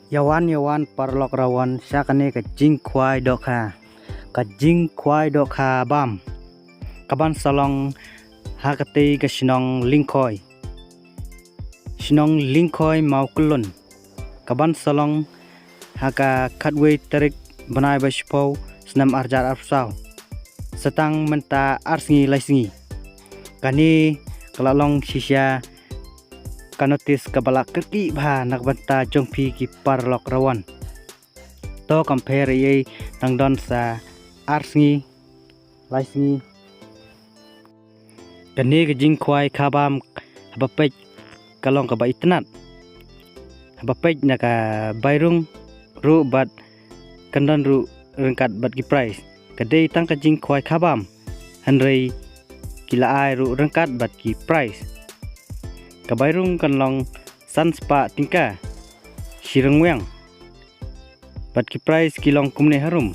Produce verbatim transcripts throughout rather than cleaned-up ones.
Ïawan ïawan paralok rawan sha kane ka jingkhwai dohkha. Ka jingkhwai dohkha bam. Kaban sa long ha katei ka shnong Lyngkhoi. Shnong Lyngkhoi Mawkyllun. Kaban sa long ha ka khatwei tarik bnai ba shiphew snem arhajar arphew saw. Sa tang mynta ar sngi lai sngi. Kane ka la long shisha ka notis kaba la kyrkieh bha na ka bynta jong phi ki paralok rawan. To kam pher ei ei tang don sa ar sngi lai sngi. Kane ka jingkhwai kha bam haba peit ka long kaba itynnad. Haba peit na ka bai rung ruh bad kan don ruh ryngkat bad ki prize. Ka dei tang ka jingkhwai kha bam hynrei ki la ai ruh ryngkat bad ki prize. Ka bai rung kan long san spah tyngka shi ryngwiang. Bad ki prize ki long kumne harum.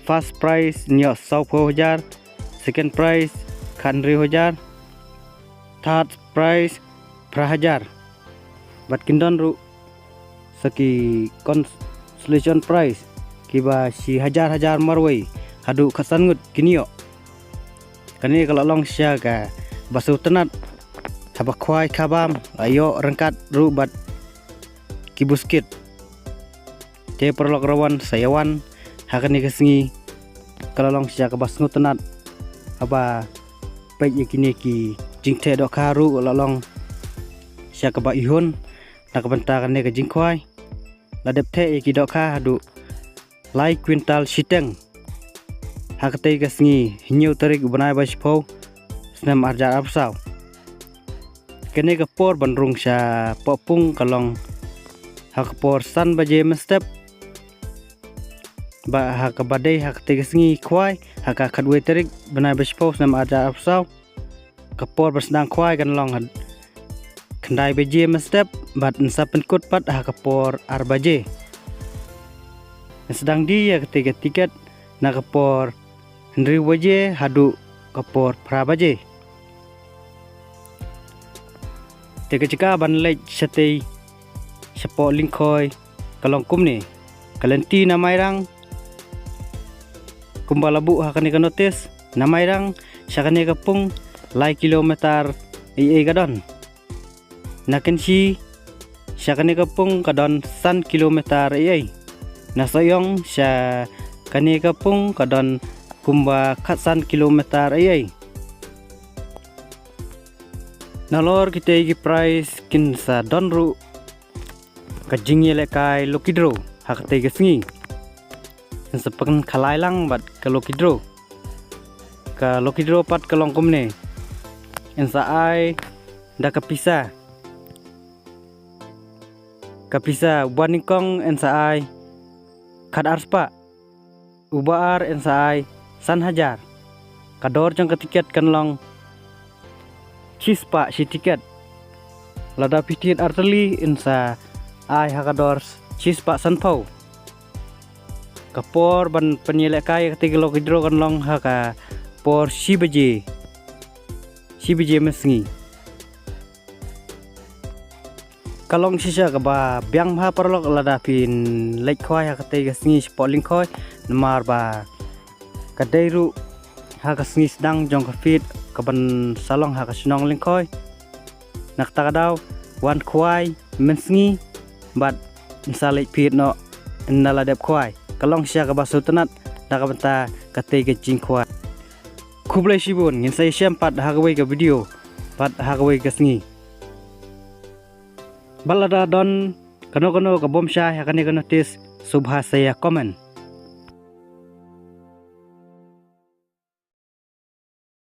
First prize hynñiew saw phew hajar, second prize khat hynriew hajar, third prize phra hajar. Bad kin don ruh sa ki consolation prize kiba shi hajar hajar marwei haduh khatsan ngut kin ïoh. Kane ka la long shisha kaba sngewtynnad haba khwai kha bam la ïoh ryngkat ruh bad ki buskit. Te paralok rawan sa ïawan ha kane ka sngi ka la long shisha kaba sngewtynnad haba peit ïa kine ki jingtheh dohkha ruh la long shisha kaba ihun na ka bynta kane ka jingkhwai. La dep theh ïa ki dohkha haduh lai kwintal shiteng. Ha katei ka sngi hynñiew tarik u bnai ba shiphew snem arhajar arphew saw. Kane ka por ban rung sha pohpung ka long ha ka por san baje mynstep. Ba ha kaba dei ha katei ka sngi khwai ha ka khatwei tarik bnai ba shiphew snem arhajar arphew saw. Ka por ban sdang khwai kan long ha khyndai baje mynstep bad yn sa pynkut pat ha ka por ar baje. Yn sdang die ïa katei ka tiket na ka por hynriew baje haduh ka por phra baje. Te ka jaka ban leit shatei shapoh Lyngkhoi ka long kumne. Ka lynti na Mairang kumba la buh ha kane ka notis, na Mairang sha kane ka pung lai kilometer ei ei ka don. Na Kynshi sha kane ka pung ka don san kilometer ei ei. Na Sohiong sha kane ka pung ka don kumba khatsan kilometer ei ei. Nalor kitei ki prize kin sa don ruh ka jingïalehkai lucky draw ha katei ka sngi. Yn sa pynkhalai lang bad ka lucky draw. Ka lucky draw pat ka long kumne. Yn sa ai da ka pisa. Ka pisa uba nyngkong yn sa ai khat ar spah. Uba ar yn sa ai san hajar. Ka dor jong ka tiket kan long shi spah shi tiket. Lada phi thied ar tylli yn sa ai ha ka dor shi spah sanphew. Ka por ban pynïalehkai ïa katei ka lucky draw kan long ha ka por shi baje. Shi baje mynsngi. Ka long shisha kaba biang bha paralok lada phin leit khwai ha katei ka sngi shapoh Lyngkhoi. Namar ba ka dei ruh ha ka sngi sdang jong ka fete kaban sa long ha ka shnong Lyngkhoi. Na kata ka daw wan khwai mynsngi bad yn sa leit fete noh ynda la dep khwai. Ka long shisha kaba sngewtynnad na ka bynta katei ka jingkhwai. Khublei shibun, ngin sa ïashem pat ha kawei ka video bad ha kawei ka sngi. Bad lada don kano kano ka bym shai ha kane ka notis, sngewbha sa ïa comment.